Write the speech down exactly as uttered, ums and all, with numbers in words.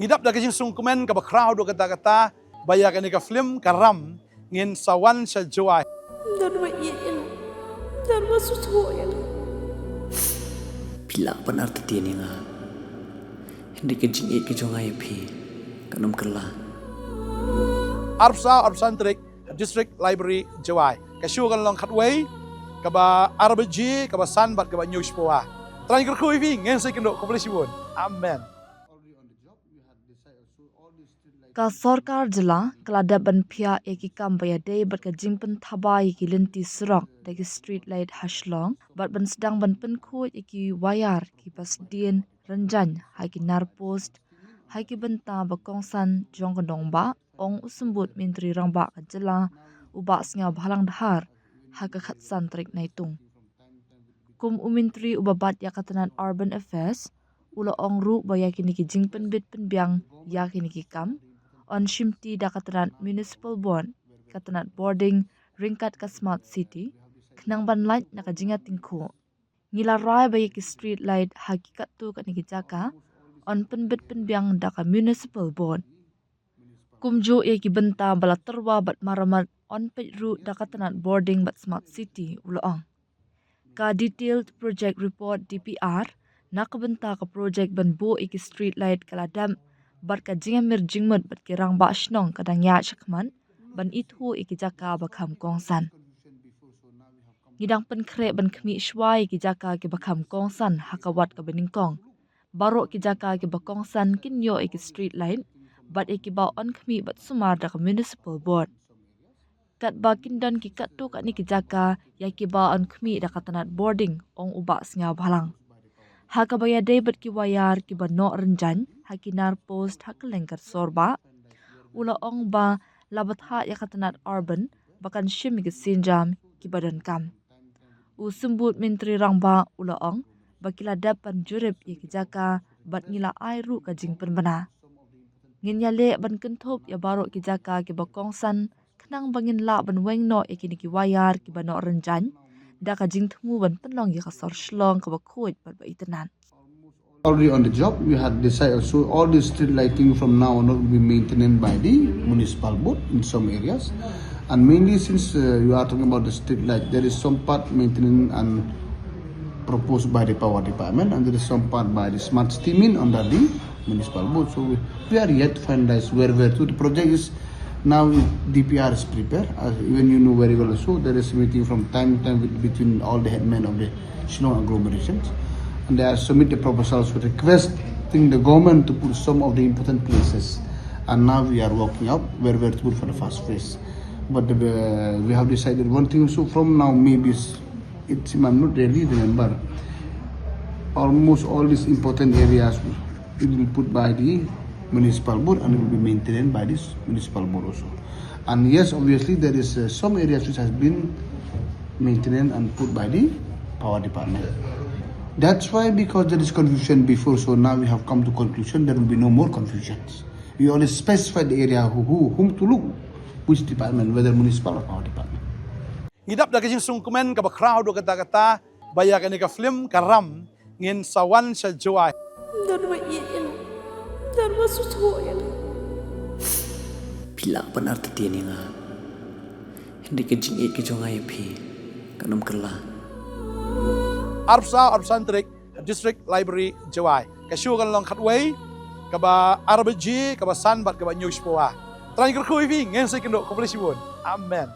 Ngi dap da ka jingsngewkmen kaba khraw haduh katta katta ba ïa kane ka film Ka Ram ngin sa wan sha Jowai. Don ba ïeit ïa nga. Don ba sngewthuh ïa nga. Phi lah ban artatien ïa nga. Hynrei ka jingïeit ka jong nga ïa phi kan ym kylla. Arphew saw arphew san tarik, District Library, Jowai. Ka show kan long khatwei, kaba ar baje, kaba san bad kaba hynñiew shiphew. Trai kyrkhu ïa phi, ngin sa ïakynduh, khublei shibun. Amen. Ka sorkar jylla ka la dep ban phiah ïa ki kam ba ïadei bad ka jingpynthaba ïa ki lynti surok da ki street light ha Shillong, bad ban sdang ban pynkhuid ïa ki wire kiba sdien rynjang ha ki nar post, ha ki bynta ba kongsan jong ka nongbah, ong u Symbud Myntri Rangbah ka jylla, u Bah Sniawbhalang Dhar, ha ka khatsan tarik Naitung. Kum u Myntri uba bat ïa ka tnat Urban Affairs, u la ong ruh ba ïa kine ki jingpynbit pynbiang ïa kine ki kam, yn shimti da ka tnat Municipal Board, ka tnat Bording, ryngkat ka Smart City, khnang ban lait na ka jingïatyngkhuh. Ngi la rai ba ïa ki street light ha ki katto katne ki jaka yn pynbit pynbiang da ka Municipal Board. Kumjuh ïa ki bynta ba la tyrwa bad maramat yn peit ruh da ka tnat Bording bad Smart City, u la ong. Ka Detailed Project Report, D P R, na ka bynta ka project ban buh ïa ki street light ka la dep, bad ka jingïamir jingmut bad ki rangbah shnong ka dang ïaid shakhmat ban ithuh ïa ki jaka ba kham kongsan. Ngi dang pynkhreh ban khmih shuwa ïa ki jaka kiba kham kongsan ha ka wat kaba nyngkong. Baroh ki jaka kiba kongsan kin ïoh ïa ki street light, bad ïa kiba yn khmih bad sumar da ka Municipal Board. Katba kin don ki katto katne ki jaka ïa kiba yn khmih da ka tnat Bording, ong u Bah Sniawbhalang. Ha kaba ïadei bad ki wire kiba noh rynjang ha ki nar post ha kylleng ka sor bah, u la ong ba la bthah ïa ka tnat Urban ba kan shim ïa ki sienjam kiba donkam. U Symbud Myntri Rangbah u la ong ba ki la dep ban jurip ïa ki jaka bad ngi la ai ruh ka jingpynbna. Ngin ïaleh ban kynthup ïa baroh ki jaka kiba kongsan khnang ba ngin lah ban weng noh ïa kine ki wire kiba noh rynjang da ka jingthmu ban pynlong ïa ka sor Shillong kaba khuid bad ba itynnad. Already on the job, we had decided also all the street lighting from now on will be maintained by the municipal board in some areas. And mainly since, uh, you are talking about the street light, there is some part maintenance and proposed by the power department, and there is some part by the smart steaming under the municipal board. So we, we are yet to finalize where, where to. The project is now, D P R is prepared. As even you know very well also, there is meeting from time to time with, between all the headmen of the Shillong agglomerations. And they are submit the proposals with requesting the government to put some of the important places. And now we are working out where, where to put for the first phase. But the, uh, we have decided one thing also from now, maybe it's, it's, I'm not really remember. Almost all these important areas it will put by the municipal board and it will be maintained by this municipal board also. And yes, obviously there is, uh, some areas which has been maintained and put by the power department. That's why, because there is confusion before, so now we have come to conclusion there will be no more confusions. We only specify the area who, who, whom to look, which department, whether municipal or power department. Ngi dap da ka jingsngewkmen kaba khraw haduh katta katta ba ïa kane ka film Ka Ram ngin sa wan sha Jowai. Don ba ïeit ïa nga. Don ba sngewthuh ïa nga. Phi lah ban artatien ïa nga. Hynrei ka jingïeit ka jong nga ïa phi kan ym kylla. Arphew saw arphew san tarik, District Library, Jowai. Ka show kan long khatwei, kaba ar baje, kaba san bad kaba hynñiew shiphew. Trai kyrkhu ïa phi, ngin sa ïakynduh, khublei shibun. Amen.